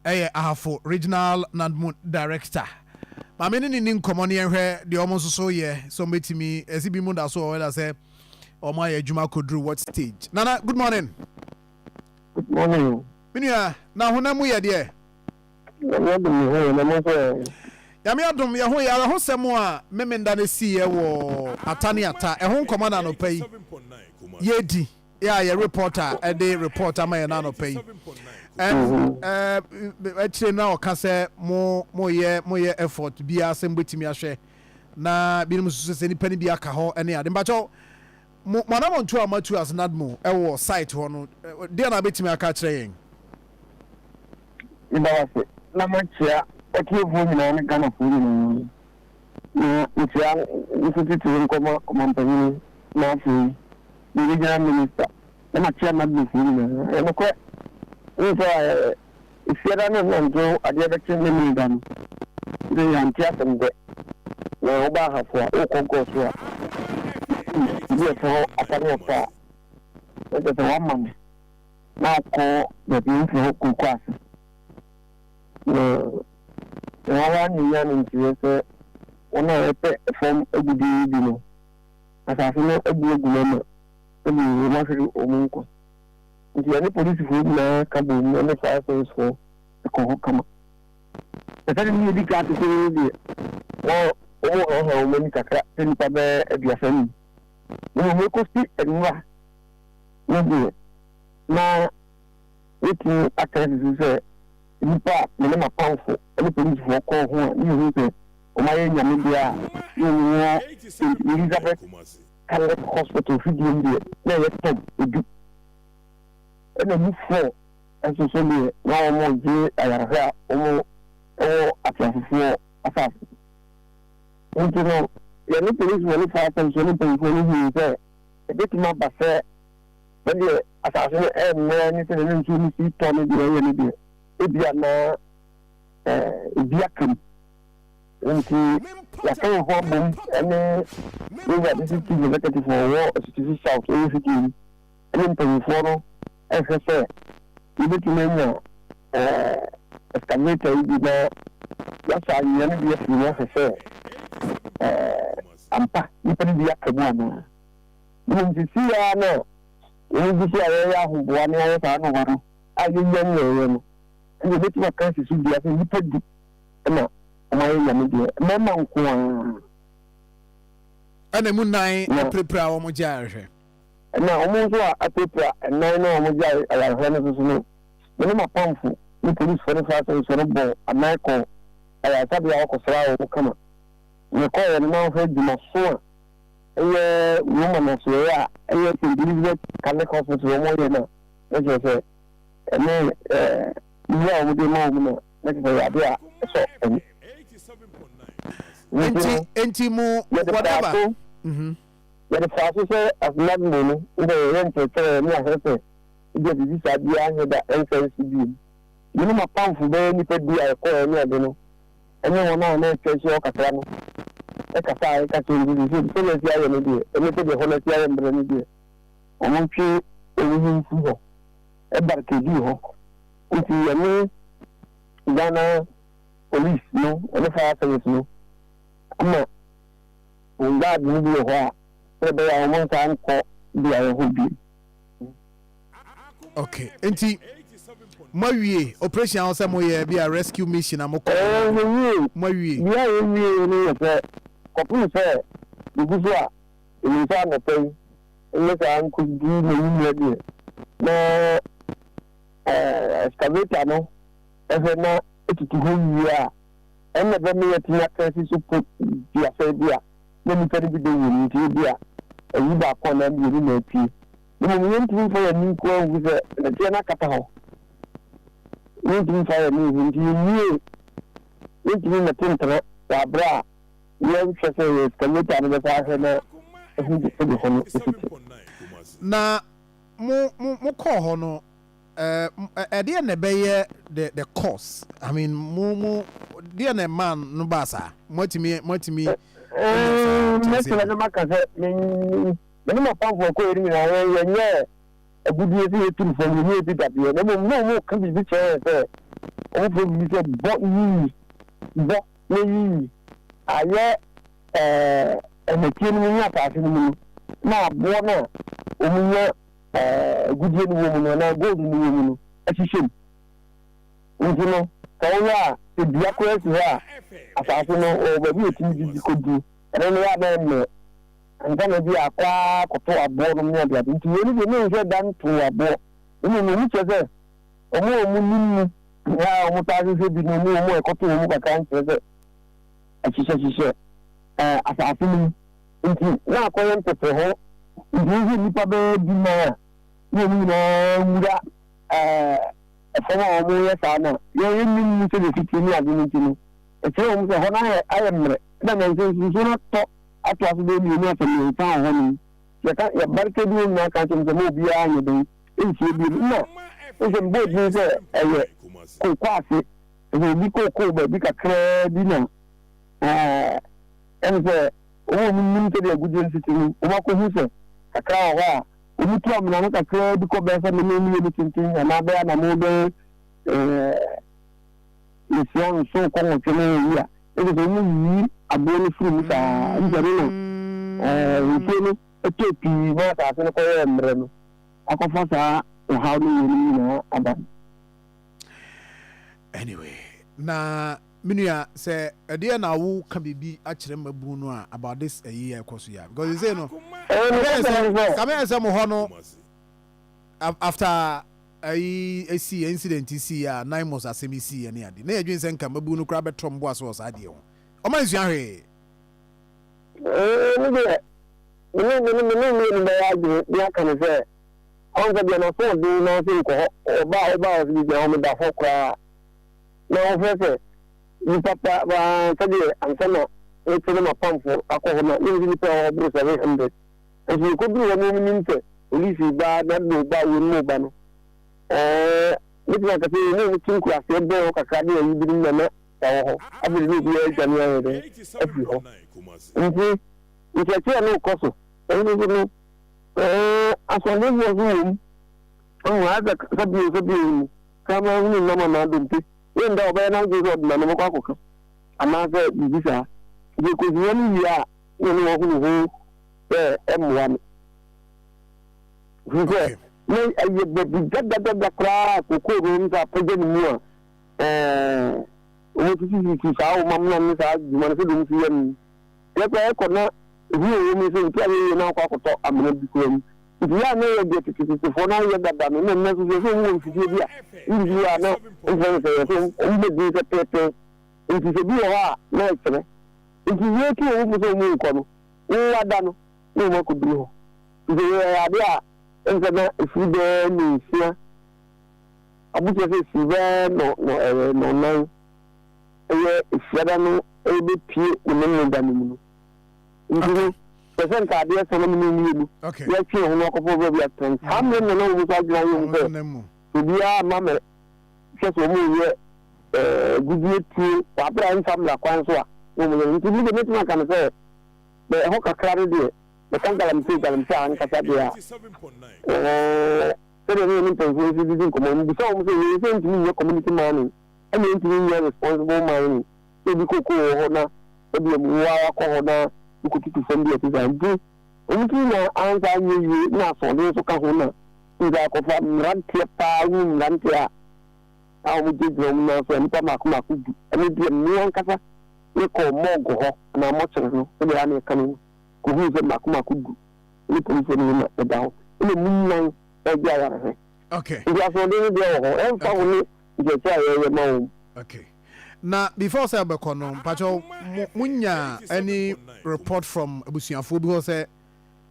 Ɛyɛ Ahafo Regional NADMO Director. Maame ne ne ni nkɔmmɔ ne yɛnhwɛ deɛ wɔn nso so yɛ sɛ wɔbɛtumi ɛsi bi mu da so wɔ wɛda sɛ wɔn ayɛ adwuma akɔduru what stage. Nana, good morning. Good morning. Me nua, na honam mu yɛ deɛ? Nyame adom me ho yɛ, na mo nso ɛ? Nyame adom yɛ ho yɛ. Awerɛhosɛm a Memenda no siiɛ wɔ Ata ne Ata, ɛho nkɔmmɔ na anɔpa yi yɛredi. Yɛ a yɛ reporter de report ama yɛn anɔpa yi. And akyire no na ɔka sɛ mo moyɛ moyɛ effort biara sɛ mobɛtumi ahwɛ na binom nso sɛ nipa no bi aka hɔ ne ade. Mpakyɛw, mo mo anammɔntuo a moatu as NADMO wɔ site hɔ no, deɛ na wobɛtumi aka akyerɛ yɛn? Meda wo ase na makyea atiefoɔ nyinaa ne Ghanafoɔ nyinaa. Na mekyea nso titiriw nkɔma ɔmampanyini na afei me regional minister na makyea m'admfoɔ nyinaa. Ɛyɛ nokorɛ wohu sɛ Efiada no nnantew adeɛ bɛkye Memeneda no sɛ yɛante asɛm dɛ na woba Ahafo a wokɔ Gɔso a biribi a ɛfrɛ hɔ asa ne ɔsa a na kyerɛ sɛ woama me na wokɔ baabi a wofrɛ hɔ Kooko ase. Na ɛhɔ ara na yenya no nteɛ sɛ wɔn a wɔpɛ fam agude yi bi no, asase no abu agu wɔn ma ɛde wɔahwere wɔn nkwa. Nti yɛne polisifo nyinaa ka boom ne fire service fo kɔ hɔ kama. Na sɛde ne yɛdi kan tete no deɛ, na wɔrehaha wɔn ani kakra sɛ nnipa bɛyɛ 35. Na mmom ɛkɔsi nnora no deɛ, na Wobɛtumi aka asi so sɛ nnipa a me ne m'apamfo ne polisifoɔ kɔɔ ho a ne yɛhuu sɛ wɔayɛ anyame dea a na wɔwɔ St. Elizabeth Catholic Hospital fidie mu deɛ, na ɛyɛ tɔm du. Ɛna mu four nso so deɛ, na wɔregye ayarehwɛ a wɔwɔ ateasefoɔ asase so. Nti no, yɛne polisifoɔ ne fire service ne mpanyinfoɔ no huu sɛ ɛbɛtumi aba sɛ sɛdeɛ asase no ɛremmrɛ ne sɛdeɛ na nsuo no si tɔ ne deɛ ɛyɛ no deɛ, ebia na ebi aka mu. Nti yɛaka yɛn ho abom ne Yɛwura District Chief Executive a ɔwɔ Asutifi South ɛwɔ fidie yi ne mpanyinfoɔ no ɛhwɛ sɛ yɛbɛtumi anya excavator yi bi na yɛasɔ anwea no bi afiri mu ahwɛ sɛ ampa nnipa no bi aka mu anaa. Mmom seesei ara no a yɛgu so a yɛreyɛ ahoboa na yɛayɛ saa nnoɔma no a yɛnnya nyɛeɛ no, ɛnna yɛbɛtumi aka asi so dua sɛ nnipa du na wɔayɛ Nyame deɛ, mmarima nko ara. Ɛna emu nnan apirapira a wɔgye ayarehwɛ. Ɛna wɔn nso a apirapira nnan no a wɔgye ayarehwɛ no nso so no, me ne m'apamfo ne polisifoɔ ne fire service foɔ no bɔɔ anan kɔɔ ayaresabea hɔ kɔsraa wɔn kama. Mekɔeɛ no, na wɔhwɛ adwumaso a ɛyɛ Roman asoɛeɛ a ɛyɛ St. Elizabeth Catholic Hospital wɔn yɛ no a, na kyerɛ sɛ ɛne nnuro a wɔde ma wɔn no na kyerɛ sɛ ɛyɛ adeɛ a ɛsɔ ani. Nti nti mu whatever. Yɛde faa so sɛ asenadmo no sɛ yɛyɛ nkyerɛkyerɛ ne ahwɛ sɛ ebia biribi saa biara nyɛ da ɛnsa nsi bio. Me ne m'apamfo bɛyɛ nnipa du a yɛkɔɛ ne ade no ne wɔn a na atwa ahyia hɔ kakra no kasae ka kyerɛɛ no sɛ, Sɛdeɛ asi ayɛ no deɛ, ɛne sɛdeɛ ɛhɔ no asi ayɛ mmerɛ no deɛ, wɔntwe wɔn ho mfiri hɔ. Barricadee hɔ. Nti yɛne Ghana Police no ne Fire Service no ama wɔn guard no bi wɔ hɔ a, sɛdeɛ ɛbɛyɛ a wɔnsan nkɔ beaeɛ hɔ bio. Okay, nti moawie operation a sɛ moyɛ bi a rescue mission a mokɔ? Ɛɛ, yɛwie. Moawie? Deɛ a yɛwie no yɛ sɛ kɔpem sɛ yɛgu so a yɛnim sɛ anɔpa yi nyɛ saa nkɔdi n'anwummerɛ deɛ na ɛɛ excavator no ɛhwɛ na ɛtutu hɔ wie a, ɛnna ɛbɛma yɛatumi aka asi so po duasɛe bi a na nnipa no bi bɛwɔ mu, nti ebi a ayi baako anaa mmienu na apue. Na mmom yɛntumi mfa yɛn ani nko ara nhu sɛ nɛteɛ no akata hɔ. Yɛntumi mfa yɛn ani nhu, nti yɛnwie. Yɛntumi mmɛte ntena wɔ aberɛ a yɛnhwɛ sɛ yɛn excavator no bɛsan ahwɛ na ahu sɛdeɛ hɔ no si te. Na mo mo mokɔɔ hɔ no, ɛdeɛn na ɛbɛyɛ the the cause? I mean, mo mo deɛn na ɛmaa no baa saa? Moatumi moatumi anya saa nteaseɛ Mɛtena no? na maka sɛ me Me ne m'apamfo a ɛkɔeɛ no nyinaa, yɛn yɛnyɛɛ agudeɛ sɛ yɛturu fam, yɛnyɛɛ bi dadeɛ, na mmom na wɔreka biribi kyerɛ yɛn sɛ Wɔfrɛ biribi sɛ bɔ yiyi, bɔ na yiyi. Ayɛ ɛɛ nnɛteɛ no mu ne asase no mu no, na aboɔ no a wɔnya ɛɛ agudeɛ no wɔ mu no anaa gold no wɔ mu no hyehyɛ mu. Nti no, sɛ wohwɛ a, sɛ dua koraa si hɔ a, asase no wɔ baabi a ɛtumi didi kɔduru. Ɛno no yɛ a na ɛmmrɛ ansa na bi akɔ ara akɔto aboɔ nom ne adeade. Nti wei no deɛ menhwɛ da ntoo aboɔ. Mmom no, wɔkyerɛ sɛ wɔn a wɔnim mu a wɔtaa hwehwɛ bi no ne wɔn a ɛkɔto wɔn mu kakra nkyerɛ sɛ ɛhyehyɛhyehyɛ ɛɛ asase no mu. Nti na akɔyɛ ntɛfrɛho. Nti wohwɛ nnipa bɛyɛ dunan a, na wɔn nyinaa wura ɛɛ fam a wɔyɛ saa no a, yɛn yɛnnim mu sɛdeɛ ɛsi teɛ ne ade no nti no, ɛkyerɛ wɔn sɛ hɔ no ayɛ ayɛ mmerɛ. Ɛna nansa nso nsuo no atɔ atoa so bɛyɛ mmienu asɛ mmiɛnsa wɔ hɔnom. Yɛka yɛ barricade hɔ nyinaa ka kyerɛ wɔn sɛ ma obiara nyɛ dɛn nsie bio. Nna sɛ mebɔɔ din sɛ ɛyɛ kooko ase, sɛ obi kookoo baabi kakraa bi na ɛɛ ɛne sɛ wɔn a wɔnim sɛdeɛ agudeɛ no si te no, wɔakɔhu sɛ kakra wɔ hɔ a Wɔtu amena no kakraa bi kɔ bɛyɛ sɛ mene mmienu tenten anaa bɛyɛ anammɔn bɛyɛ nsia nson kɔ nwɔtwe no yi a, ɛsɛ sɛ wɔyiyi aboɔ no firi mu saa. Nti ɛno na nsuo no tɔ pii ma asase no kɔyɛɛ mmerɛ no akɔfa saa ɔhaw no weinom nyinaa aba no. Anyway, na Me nua sɛ ɛdeɛ na wo ka biribi akyerɛ mmabun no a about this ɛyi a ɛkɔ so yi a because sɛ no kame yɛ sɛ mo hɔ no after ɛyi esi incident si a 9 months asɛm yi si yɛ ne ade na yɛdwen sɛ nka mmabun no koraa bɛtɔ mboa so wɔ saa adeɛ ho ɔma nsua hwee. Ne deɛ mene mene mene mmienu bɛyɛ adwene ne aka ne sɛ ɔn sɛ deɛ n'asoɔden na ɔsɛ nkɔ hɔ ɔbaa ɔbaa ɔsɛ gyina hɔ meda hɔ koraa na wɔhwɛ sɛ nnipa pa paa sɛdeɛ ansa na mete ne m'apamfoɔ akɔ hɔ na mehu sɛ nnipa a wɔwɔ hɔ boro 700. Nanso yɛkɔduruu hɔ no wɔnim sɛ polisi ba, NADMO ba, weinom ba no, ɛɛ mɛtumi aka sɛ wɔn a wɔte nkuraseɛ bɛn hɔ kakra ne ayi binom na na wɔwɔ hɔ. Afei de na obiara adwane ayɛ dɛn afiri hɔ. Nti nkyerɛkyerɛ no rekɔ so. Ɛno nso no, ɛɛ asoɔdenfoɔ nso wɔ mu. Ɛhu ayɛ sɛ sɛbio sɛbio yi mu. Kraman hunu nam anaa dompe, yɛ ndɛ a ɔbɛyɛ n'adwene sɛ ɔde n'ano bɛkɔ akɔka anaasɛ biribi saa. Nti ɛkɔhia no wie a, na ɔne wahunu ho sɛ ɛmmoa no. Ɛfiri sɛ, na ɛyɛ baabi dadadada koraa a kokoo no nsa apagya ne mu a, ɛɛ, wɔsisisisi saa wɔn amena ne saa dwuma no sɛdeɛ wɔsi yɛ no. Yɛ koraa ɛkɔ na ehu wɔ mu sɛ otu anyɛ yie na akɔ akɔtɔ amena bi koraa mu. Nti yɛ a na yɛ deɛ tetetetefoɔ no ayɛ dada no na nnɛ nso sɛ wɔn wɔ mfidie bi a wode si hɔ a na mfrɛ no sɛ yɛ so wɔn bɛ din sɛ peepee. Nti sɛ bi wɔ hɔ a na ɛkyerɛ. Nti yɛtu wɔn fo sɛ wɔn nkɔ no, wo ada no na wɔn akɔduru hɔ. Nti sɛ yɛ adeɛ a ɛm sɛ na ɛfiri bɛyɛ nnɔnsia abusua sɛ ɛfiri bɛyɛ nɔ nɔ ɛyɛ nnɔnnan ɛyɛ efiada no ɛbɛpue ne Memeneda no mu no. Nti no, sɛ sɛ nka adeɛ sa na mene mmienu yɛtwe yɛn ho no akɔfa owura bi atena saa mmerɛ no na wɔn nso adwene ayɛ wɔn sɛ obiara mma mɛ hwɛ sɛ wɔn reyɛ agudie tuo wɔ abere a ɛmfa mmara kwan so a na wɔn yɛ no. Nti me deɛ mɛtumi aka no sɛ bɛ ɛhɔ kakra no deɛ bɛka galamsey galamsey a ankasa deɛ a ɛɛ sɛdeɛ ne yɛne mpanyinfoɔ nso didi nkɔmmɔ no bisa wɔn sɛ wei sɛ ntumi nyɛ community mining ɛna ntumi nyɛ responsible mining sɛ obi koko wɔ hɔ na ebia mu wo ara kɔ hɔ na wokɔtutu fam bi a ɛte saa. Nti wɔn tiri na ansa anyɛ yie na asoɔden nso ka ho na nti akɔfa mmeranteɛ paa hu mmeranteɛ a a wɔgyinagyina wɔn nan so a nnipa mmaako mmaako du. Ɛno deɛ me ankasa mekɔɔ mɔɔgo hɔ anaa mɔkyere no sɛdeɛ a na yɛka no no kɔhuu sɛ mmaako mmaako du ne polisifoɔ no na ɛda hɔ ɛna mu nnan ɛregye ayarehwɛ. Okay. Nti asoɔden no deɛ wɔ hɔ ɛmfa ho ne nkyerɛkyerɛ a yɛyɛ ma wɔn. Okay. Na before sɛ wobɛkɔ no, mpakyɛw mo mo nya any report from abusuafoɔ bi hɔ sɛ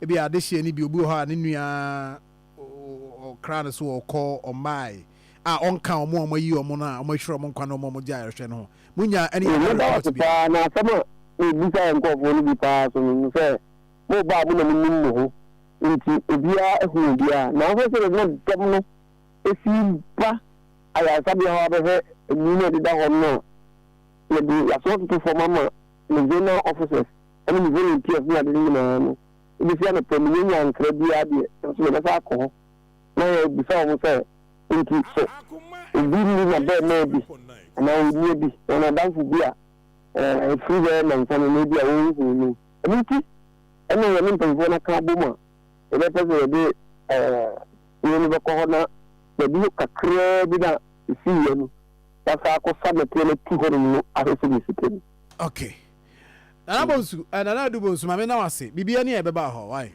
ebi a adehyeɛ no bi obi wɔ hɔ a ne nua ɔkra no so ɔkɔ ɔmmae a ɔnka wɔn a wɔayi wɔn no a wɔahwere wɔn nkwa no wɔn a wɔgye ayarehwɛ no ho. Mo nya any other Meda wo report ase bi? paa na asɛm a mebisa yɛn nkurɔfoɔ no bi paa so no ne sɛ mo ba a mo na monim mo ho nti obiara ahu obiara na wohwɛ sɛdeɛ na dɔm no si ba ayaresabea hɔ abɛhwɛ amu no a ɛdeda hɔ no a, yɛde yɛaso atoto fam ama me zonal officers ne me volunteers ne ade no nyinaa no. Ɛbɛsi anɔpa mu, yɛnnya nkra biara deɛ, nanso yɛbɛsan akɔ hɔ na yɛabisa wɔn sɛ, Enti sɛ obi nni n'abarimaa bi anaa onua bi anaa n'adamfo bi a ɛfiri bɛyɛ nnansa no na ebi a wɔnhuu no. Ɛno nti ɛna yɛne mpanyinfoɔ no aka abom a yɛbɛpɛ sɛ yɛde wei no bɛkɔ hɔ na baabi kakraa bi na ɛsiiɛ no yɛasa akɔsa nɛteɛ no atu hɔnom no ahwɛ sɛdeɛ ɛsi teɛ no. Okay. Nana Bonsu, eh, Nana Adu Bonsu, ma me na wase. Biribi ani a ɛbɛba hɔ, why?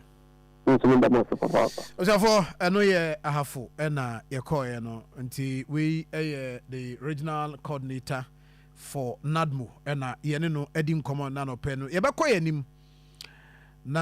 Nso meda mo ase papaapa. Abusuafoɔ, ɛno yɛ Ahafo ɛna yɛkɔɔeɛ no, nti wei yɛ the regional coordinator for NADMO ɛna yɛne no adi nkɔmmɔ nnɛ anɔpɛ no. Yɛbɛkɔ yɛn anim.